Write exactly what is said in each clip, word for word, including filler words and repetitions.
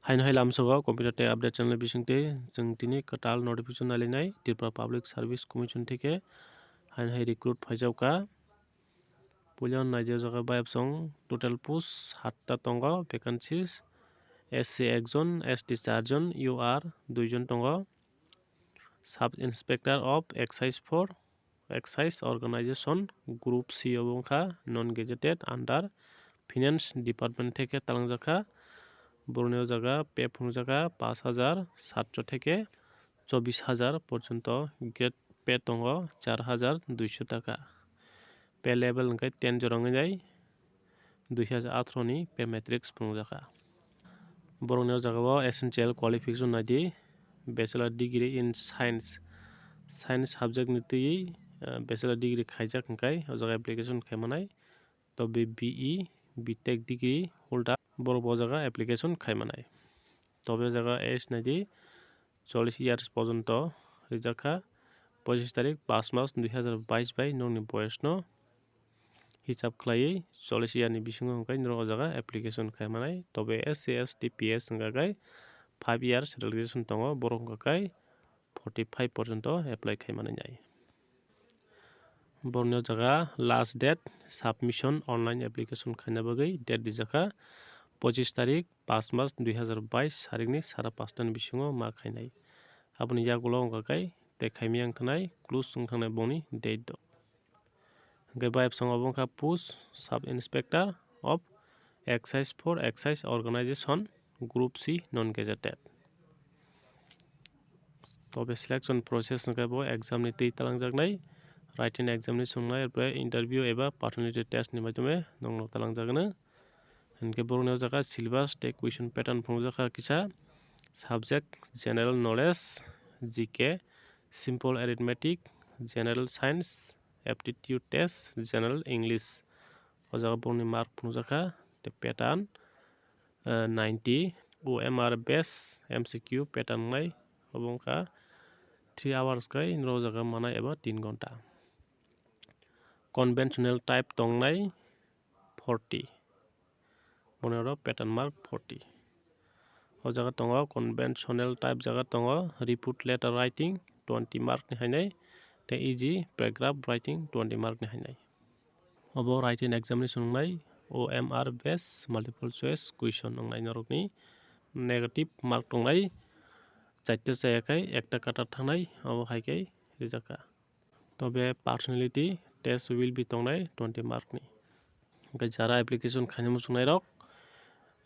Haino hai lamsogo computer tei update channel bisingtwi chwng tini kwtal notification nailainai Tripura Public Service Commission theke haino hai recruit phaijakha. Puila naidi o jaga bayapsong total post satta tongo, vacancies S C ekjon, S T charjon, U R duijon tongo. Sub Inspector of Excise for Excise Organization Group C obo wngkha non gazetted under Finance Department theke talangjakha. Borokni o jaga pay phunukjakha pash hajar satso theke chobbish hajar porjonto, grade pay tongo char hajar duiso taka. Pay level hwnkhe ten jora wngwi nai, dui hajar atharo ni pay matrix phunukjakha. Borokni o jaga o essential qualification naidi, Bachelor degree in Science, Science subject ni twi, ah, Bachelor degree khaijak hwnkhe o jaga application khaimanai. Tobe B E, B Tech degree holder borok bo o jaga application khaimanai. Tobe o jaga age naidi, chollish years porjonto rijakha. Pochish tarik, pash mas, dui hajar bais bai nokni boyosno hisab khlaiwi chollish year ni bisingo hwnkhe norok o jaga application khaimanai. Tobe S C, S T, P S hwnkha khe five years relaxation tongo, borok hwnkha khe forty five porjonto apply khaimanai nai. Borokni o jaga last date submission online application khaina bagwi date rijakha pochish tarik, pash mas, dui hajar bais sarikni sara pash ta ni bisingo ma khainai. Aboni yagulo wngkha khe tei khaimya wngthanai, close wngthanai bongni date do. Hwnkhe bayapsong obo wngkha post Sub Inspector of Excise for Excise Organization Group C non gazetted. Tobe selection process hwnkhe bo exam ni twi talangjaknai, written exam ni swngnai, er pore interview eba personality test ni maidhyome nokno talangjaknai. Hwnkhe borokni o jaga syllabus tei question pattern phunukjakha kisa, subject general knowledge, G K, simple arithmetic, general science, aptitude test, general English. O jaga borokni mark phunukjakha tei pattern, eh, ninety, O M R base M C Q pattern wngnai, obo wngkha three hours khai norok o jaga manai eba tin ghonta. Conventional type tongnai forty, boni oro pattern mark forty. O jaga tongo conventional type jaga tongo report letter writing twenty mark ni hainai tei easy paragraph writing twenty mark ni hainai. Obo writing exam ni swngnai O M R base multiple choice question wngnai norokni negative mark tongnai, chaita chaya khai ekta kata thangnai, obo hai khai rijakha. Tobe personality test will be tongnai twenty mark ni. Hwnkhe jara application khaina muchungnai rok,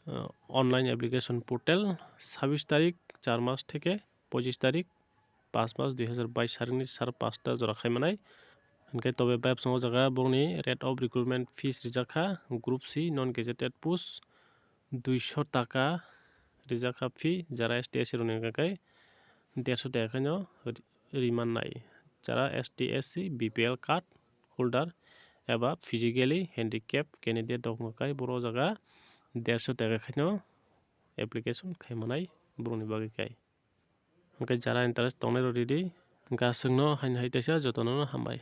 uh, online application portal sabbish tarik char mas theke pochish tarik pash mas dui hajar bais sarikni sar pasta jora khaimanai. Hwnkhe tobe bayapsong o jaga borokni rate of recruitment fees rijakha group C non gazetted post duiso taka rijakha fee, jara S T S C rokni hwnkha khe derso taka khaino ri-, rimannai. Jara S T S C B P L card holder eba physically handicap candidate rok hwnkha khe borok o jaga derso taka khaino application khaimanai borokni bagwi khai. Hwnkhe jara interest tongnai rok ridi, hwnkhe aswkno haino hai teisa jotono hambai.